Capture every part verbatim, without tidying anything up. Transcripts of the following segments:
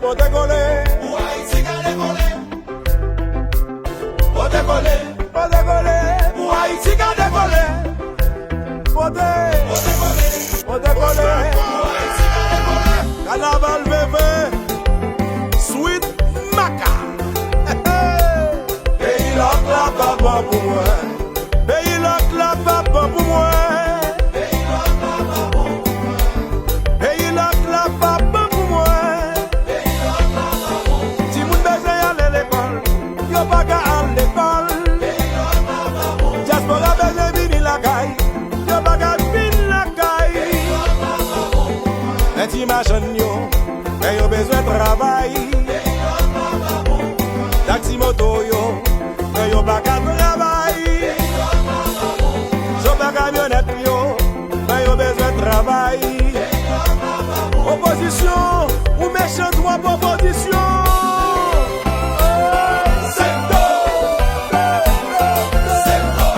Pote kole. Pou Ayiti ka dekole. Pote kole. Pote kole. Pou Ayiti ka dekole. Pote. Pote kole. Pote kole. Pou Ayiti ka dekole. Kanaval Veve. Sweet Maka. Peyi lòk la pa bon pou mwen. Peyi lòk la pa bon pou mwen. Peyi lòk la pa bon pou mwen. Timoun bezwen ale lekòl, yo pa ka al lekòl. Dyaspora bezwen vini lakay, yo pa ka vin lakay. Men ti machann yo, men yo bezwen travay. Taksi moto yo, men yo pa ka travay. Chofè kamyonèt yo, men yo bezwen travay. Opozisyon, ou mechan twòp, opozisyon.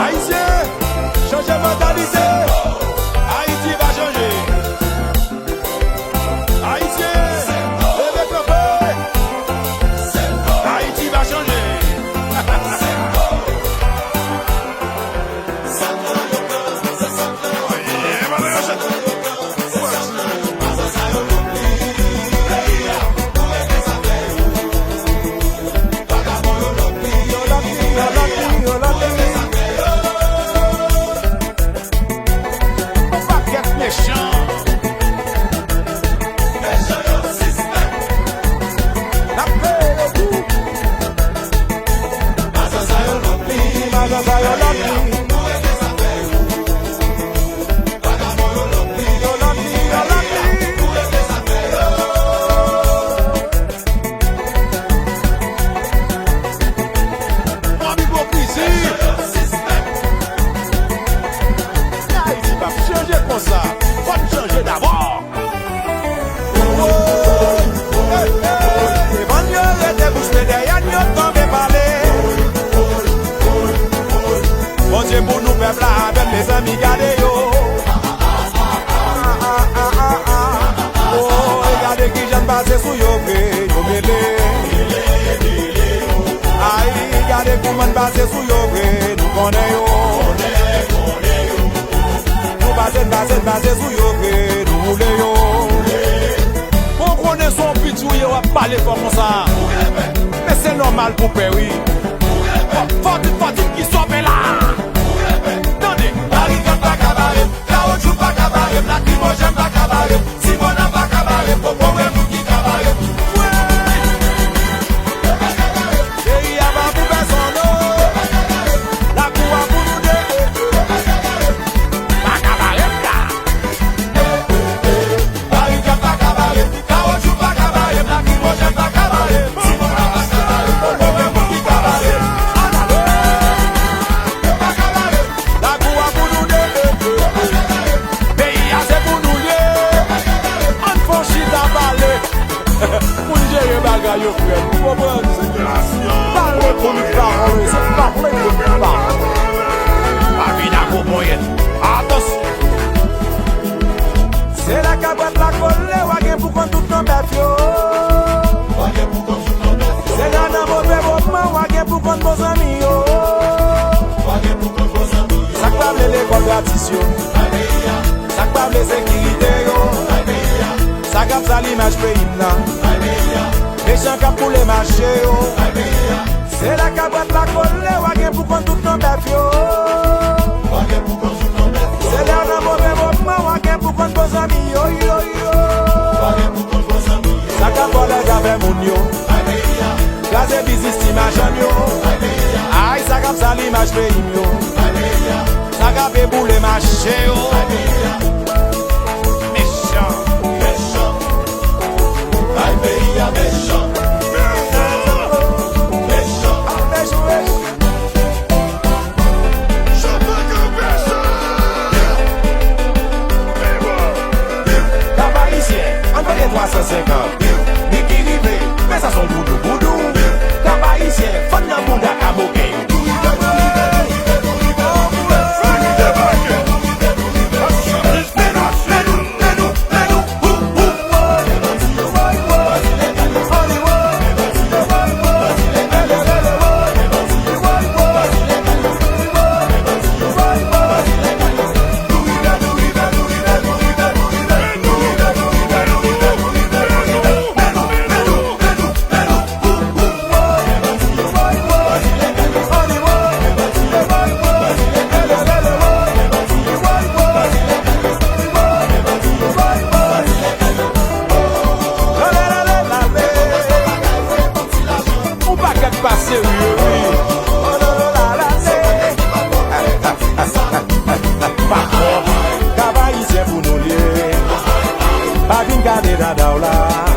Ayisyen, chanje mantalite. Ayiti va chanje. Ayisyen, leve kanpe! Ayiti va chanje! Yon pakèt mechan. Mechan yo sispèk. N ap peye yo tou. Maza sa yo lòk li. Maza sa yo lòk li. Yo lòk li, yo lòk li. Mwen ipokrizi. Ayiti p ap chanje konsa. Fò n chanje dabò. Devan n yo rete bouch be, dèyè n yo tonbe pale. Bondye pou nou pèp la avè m, mezanmi, gade yo. Oh, e gade kijan n pase sou yo vre, yo mele. Ay, gade kouman n pase sou yo vre, nou konnen yo. Nou pase, n pase, n pase sou yo vre, nou woule yo. Bon, konnen se yon piti w ye, w ap pale fò konsa. Men se nòmal pou pè, wi. Fò, fò di, fò di ki sòvè la. Tande. Barikad pa ka bare m, kawotchou pa ka bare m, lakrimojèn pa ka bare m, sibona pa ka bare m, popo wè moun ki ka bare m. Peyi a pa pou pèsonn, non. Lakou a pou nou de. Pa ka bare m la. Barikad pa ka bare m, kawotchou pa ka bare m, lakrimojèn pa ka bare m, sibona pa ka bare m, popo wè moun ki ka bare m. Ann ale. Yo pa ka bare m. Lakou a pou nou de. Peyi a se pou nou l ye. Ann fè yon chita pale. Moun jere bagay yo, frè m. Ou konprann? Pale pou nou pawòl, se pale pou nou pawòl. Pa vin ak gwo ponyèt. Atansyon. Se lè kabwèt la kole, w a gen pou konn tout nan bèf yo. Se lè nan move moman, w a gen pou konn bon zanmi yo. Sa k pa vle lekòl gratis yo. Sa k pa vle sekirite yo. Sa k ap sal imaj peyi m nan. Mechan k ap boule mache yo. Se lè kabwèt la kole, w a gen pou konn tout nan bèf yo. Se lè nan move moman, w a gen pou konn bon zanmi yo, yo, yo. Sa k ap vòlè zafè moun yo. Kraze biznis ti machann yo. Ay, sa k ap sal imaj peyi m yo. Sa k ap eboule mache yo. Mechan. Mechan. Ay, peyi a mechan. Mechan. Mechan. Kap Ayisyen, ann fete twa san senkant. Niki rive, men sa s on voudou voudou. Kap Ayisyen, fann nan bounda kamoken yo. Pa vin gade dada w la.